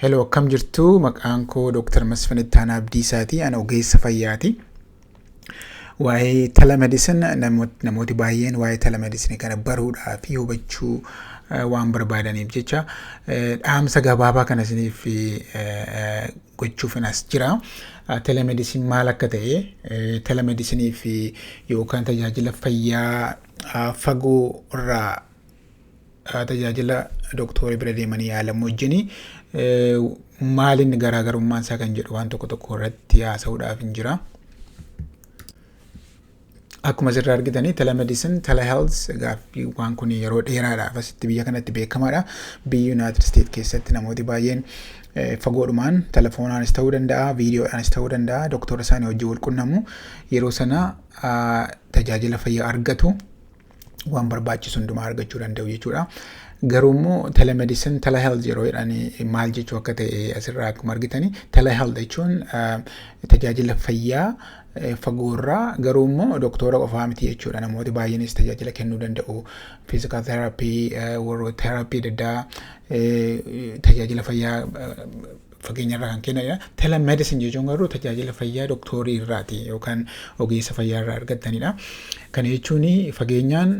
Hello, akkam jirtu? Maqaan koo Dr. Masfin Ittaanaa Abdiisaati. Ani ogeessa fayyaati. Waa'ee telemedicine, namooti baay'een waa'ee telemedicine kana baruudhaa fi hubachuu waan barbaadaniif jecha dhaamsa gabaabaa kana isiniif gochuufin as jira. Telemedicine maal akka ta'e, telemedicinii fi yookaan tajaajila fayyaa fagoo irraa tajaajila doktoorii bira deemanii yaalamu wajjin maalinni garaagarummaan isaa kan jedhu waan tokko tokko irratti haasa'uudhaaf hin jira. Akkuma asirraa argitanii, telemedicine, telehealth gaaffii waan kun yeroo dheeraadhaaf asitti biyya kanatti beekamaadha. Biyya United States keessatti namooti baay'een fagoodhumaan telefoonaanis ta'uu danda'a, viidiyoodhaanis ta'uu danda'a, doktora isaanii wajjin wal qunnamu. Yeroo sana tajaajila fayyaa argatu, waan barbaachisu hundumaa argachuu danda'u jechuudha. Garuu immoo telemedicine, telehealth yeroo jedhani maal jechuu akka ta'e asirraa akkuma argitanii, telehealth jechuun tajaajila fayyaa fagoorraa, garuu immoo doktora qofaa miti jechuudha. Namooti baay'eenis tajaajila kennuu danda'u. Physical therapy, warroota therapy adda addaa, tajaajila fayyaa fageenyarraa kan kennanidha. Telemedicine jechuun garuu tajaajila fayyaa doktoorii irraati yookaan ogeessa fayyaa irraa argattanidha. Kana jechuun fageenyaan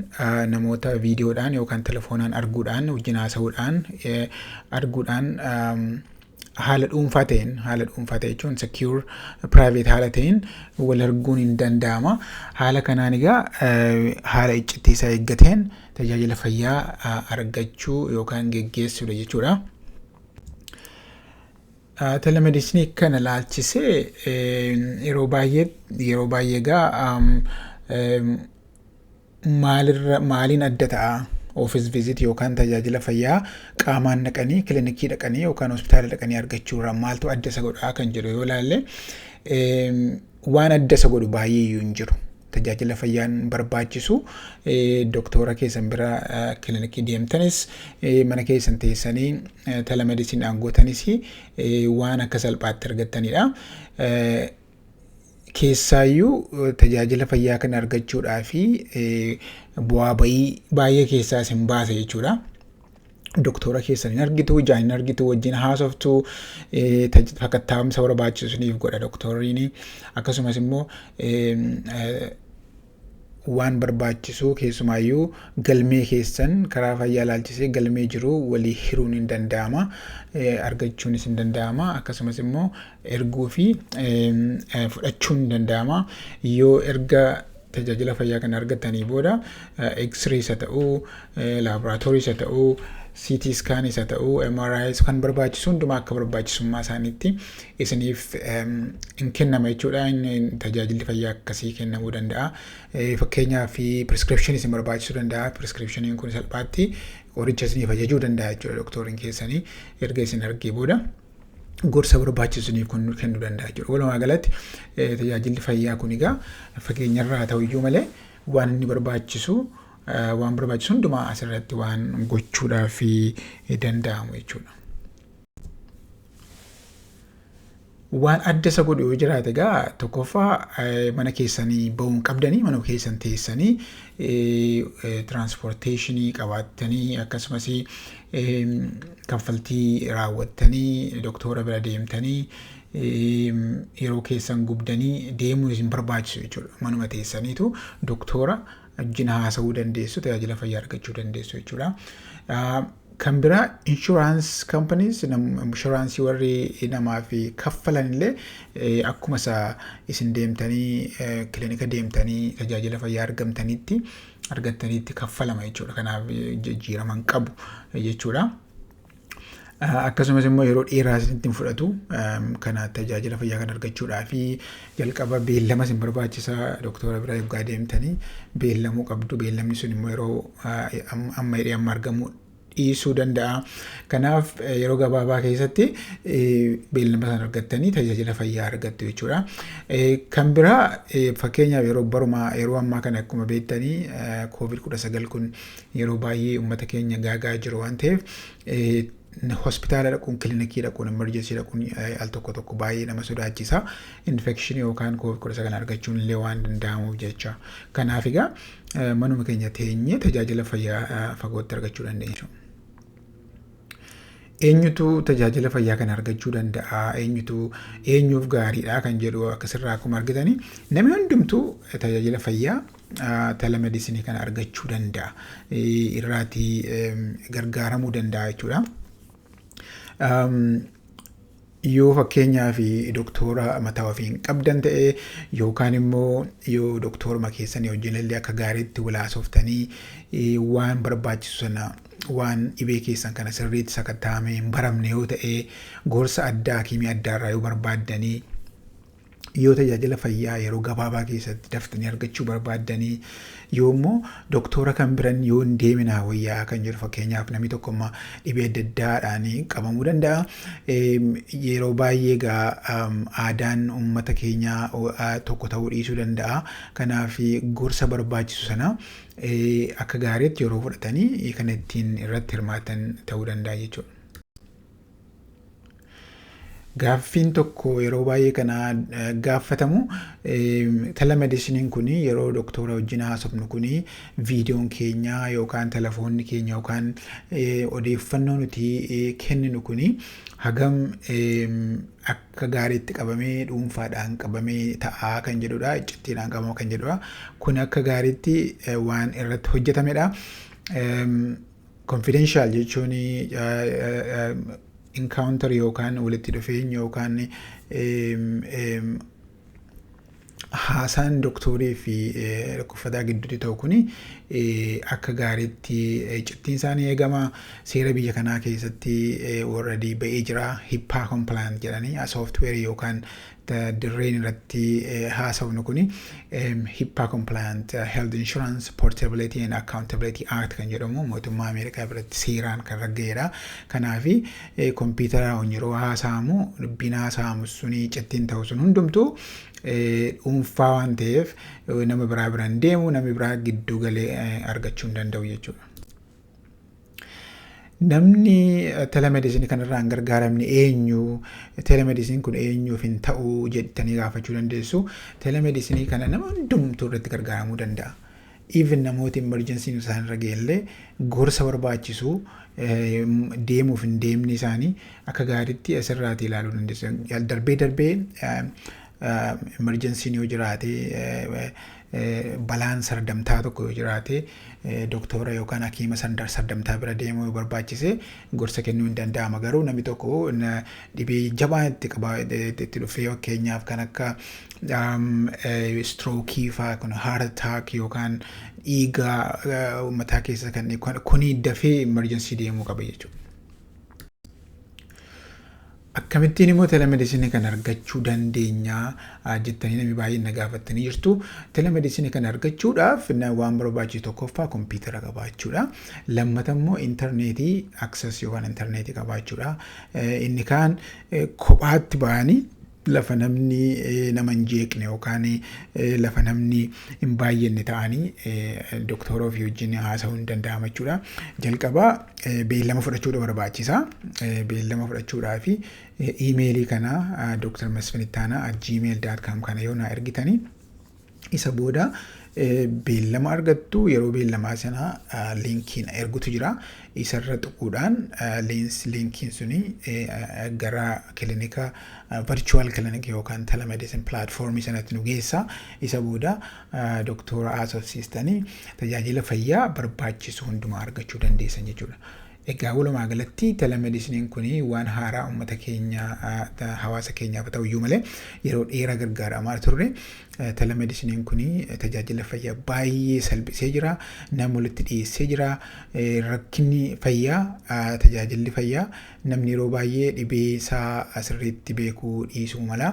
namoota viidiyoodhaan yookaan telefoonaan arguudhaan, wajjin haasa'uudhaan, arguudhaan, haala dhuunfaa ta'een, haala dhuunfaa ta'e jechuun secure, private haala ta'een wal arguun hin danda'ama. Haala kanaan egaa haala iccittii isaa eeggateen tajaajila fayyaa argachuu yookaan geggeessuudha jechuudha. Telemedicinii kana laalchisee yeroo baay'ee egaa maalirra maaliin adda ta'a? Office visit yookaan tajaajila fayyaa qaamaan dhaqanii, kilinikii dhaqanii yookaan hospitaala dhaqanii argachuu irraa maaltu adda isa godhaa kan jedhu yoo ilaalle, waan adda isa godhu baay'ee iyyuu hin jiru. Tajaajila fayyaan barbaachisu doktora keessan bira kilinikii deemtanis, mana keessan teessanii telemedicine gootanis waan akka salphaatti argattanidha. Keessaayyuu tajaajila fayyaa kana argachuudhaa fi bu'aa bayii baay'ee keessaa isin baasa jechuudha. Doktora keessan hin argitu, ijaan hin argitu, wajjin haasoftu, sakattaa'umsa barbaachisu isiniif godha doktorriin. Akkasumas immoo waan barbaachisu, keessumaayyuu galmee keessan karaa fayyaa ilaalchisee galmee jiru walii hiruun hin danda'ama, argachuunis hin danda'ama, akkasumas immoo erguu fi fudhachuun hin danda'ama. Yoo erga tajaajila fayyaa kana argatanii booda X-ray isa ta'uu, laaboraatoorii isa ta'uu, CT scan isa ta'uu, MRI kan barbaachisu hundumaa akka barbaachisummaa isaaniitti isiniif hin kennama jechuudha. Tajaajilli fayyaa akkasii kennamuu danda'a. Fakkeenyaaf prescription isin barbaachisuu danda'a. Prescriptioniin kun salphaatti qoricha isiniif ajajuu danda'a jechuudha doktoriin keessanii erga isin argee booda. Gorsa barbaachisu isiniif kennuu danda'a jechuudha. Walumaa galatti tajaajilli fayyaa kun egaa fageenyarraa haa ta'u iyyuu malee waan inni barbaachisu, waan barbaachisu hundumaa asirratti waan gochuudhaaf danda'amu jechuudha. Waan adda isa godhu yoo jiraate egaa, tokkoffaa mana keessanii bahuun qabdanii, mana keessan teessanii transportationii qabaattanii, akkasumas kaffaltii raawwattanii, doktora bira deemtanii, yeroo keessan gubdanii deemuun isin barbaachisu jechuudha. Manuma teessaniitu doktora wajjin haasa'uu dandeessu, tajaajila fayyaa argachuu dandeessu jechuudha. Kan biraa insurance companies, insurance warri namaaf kaffalan illee akkuma isa isin deemtanii kilinika deemtanii tajaajila fayyaa argattaniitti kaffalama jechuudha. Kanaaf jijjiirama hin qabu jechuudha. Akkasumas immoo yeroo dheeraa isinitti hin fudhatu. Kana tajaajila fayyaa kan argachuudhaa fi jalqaba beellama isin barbaachisa. Doktora bira yoggaa deemtanii beellamuu qabdu. Beellamni sun immoo yeroo amma hidhee amma argamuu dhiisuu danda'a. Kanaaf yeroo gabaabaa keessatti beellama sana argattanii tajaajila fayyaa argattu jechuudha. Kan biraa, fakkeenyaaf yeroo barumaa yeroo ammaa kana akkuma beektanii COVID 19 kun yeroo baay'ee uummata keenya gaagaa jiru waan ta'eef, hospitaala dhaquun, kilinikii dhaquun, emergency dhaquun al tokko tokko baay'ee nama sodaachisa. Infectionii yookaan COVID 19 argachuun illee waan danda'amuuf jecha. Kanaaf egaa manuma keenya teenyee tajaajila fayyaa fagootti argachuu dandeenya. Eenyutu tajaajila fayyaa kana argachuu danda'a? Eenyutu eenyuuf gaariidha kan jedhu akkasirraa akkuma argitanii, namni hundumtuu tajaajila fayyaa telemedicine kana argachuu danda'a. Irraatii gargaaramuu danda'a jechuudha. Yoo fakkeenyaaf doktora mataa ofii hin qabdan ta'e, yookaan immoo yoo doktoruma keessanii wajjin illee akka gaariitti wal haasoftanii waan barbaachisu sana, waan dhibee keessan kana sirriitti sakatta'amee hin baramne yoo ta'e, gorsa addaa hakiimii addaarraa yoo barbaaddanii, yoo tajaajila fayyaa yeroo gabaabaa keessatti daftanii argachuu barbaaddanii, yoo immoo doktora kan biran yoo hin deeminaa wayyaa kan jedhu, fakkeenyaaf namni tokko amma dhibee adda addaadhaan qabamuu danda'a. Yeroo baay'ee egaa aadaan uummata keenyaa tokko ta'uu dhiisuu danda'a. Kanaaf gorsa barbaachisu sana akka gaariitti yeroo fudhatanii kan ittiin irratti hirmaatan ta'uu danda'a jechuudha. Gaaffiin tokko yeroo baay'ee kana gaafatamu, telemedicine kun yeroo doktora wajjin haasofnu kun viidiyoon keenya yookaan telefoonni keenya yookaan odeeffannoo nuti kenninu kun hagam akka gaariitti qabamee, dhuunfaadhaan qabamee ta'aa kan jedhudha. Iccittiidhaan qabama kan jedhudha. Kun akka gaariitti waan irratti hojjetamedha. Confidential jechuun encounter yookaan walitti dhufeenya yookaan haasaan doktoorii fi dhukkubsataa gidduutti ta'u kuni akka gaariitti iccittiin isaanii eegama. Seera biyya kanaa keessatti already ba'ee jira. HIPAA compliant jedhanii software yookaan dirreen irratti haasofnu kuni HIPAA compliant, Health Insurance Portability and Accountability Act kan jedhamu mootummaa Ameerikaa biratti seeraan kan ragga'edha. Kanaafi kompiitara yeroo haasa'amu, dubbiin haasa'amu suni, iccittiin ta'u sun hundumtuu dhuunfaa waan ta'eef nama biraa biraan deemu, namni biraa gidduu galee argachuu hin danda'u jechuudha. Namni telemedicine kanarraa hin gargaaramne eenyu? Telemedicine kun eenyuuf hin ta'u jettanii gaafachuu dandeessu. Telemedicine kana nama hundumtuu irratti gargaaramuu danda'a. Even namoota emergency isaan irra ga'ellee gorsa barbaachisu deemuuf hin deemne isaanii akka gaariitti asirraati ilaaluu dandeessu. Darbee darbee emergency yoo jiraate, balaan sardamtaa tokko yoo jiraate, doktora yookaan hakiima sardamtaa bira deemuu yoo barbaachise gorsa kennuu hin danda'ama. Garuu namni tokko dhibee jabaa itti qaba itti dhufee, fakkeenyaaf kan akka stroke fa'aa, kun heart attack yookaan dhiiga mataa keessa kan kuni dafee emergency deemuu qaba jechuudha. Akkamittiin immoo telemedicine kana argachuu dandeenya jettanii namni baay'een na gaafattanii jirtu. Telemedicine kana argachuudhaaf waan barbaachisu tokkoffaa kompiitara qabaachuudha. Lammata immoo intarneetii access yookaan intarneetii qabaachuudha. Inni kaan kophaatti ba'anii lafa namni nama hin jeeqne yookaan lafa namni hin baay'anne ta'anii doktora ofii wajjin haasa'uu hin danda'ama jechuudha. Jalqabaa beellama fudhachuudha barbaachisa. Beellama fudhachuudhaa fi iimeelii kana drmasfinittaanaa@gmail.com kana yoo naa ergitanii, isa booda beellama argattu. Yeroo beellamaa sana liinkiin ergutu jira. Isarra tuquudhaan liinkiin suni gara kilinika, virtual clinic yookaan telemedicine platformii sanatti nu geessa. Isa booda doktora haasofsiistanii tajaajila fayyaa barbaachisu hundumaa argachuu dandeessan jechuudha. Egaa walumaa galatti telemedicine kun waan haaraa uummata keenya, hawaasa keenyaaf ta'u iyyuu malee yeroo dheeraa gargaaramaa turre. Telemedicine kun tajaajila fayyaa baay'ee salphisee jira. Nama walitti dhiyeessee jira. Rakkinni fayyaa, tajaajilli fayyaa, namni yeroo baay'ee dhibee isaa sirriitti beekuu dhiisuu mala.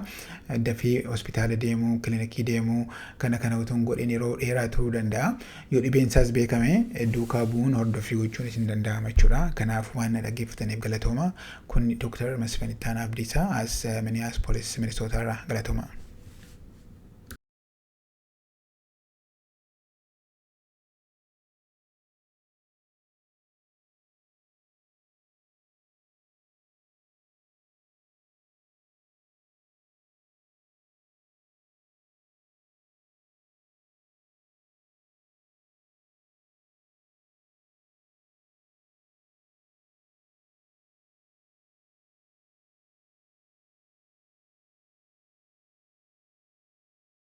Dafee hospitaala deemuu, kilinikii deemuu kana kana utuu hin godhin yeroo dheeraa turuu danda'a. Yoo dhibeen isaas beekame duukaa bu'uun hordoffii gochuun isin danda'ama jechuudha. Kanaaf waan na dhaggeeffataniif galatooma. Kun Dr. Masfin Ittaanaa Abdiisaa as Minneapolis, Minnesota irraa, galatooma.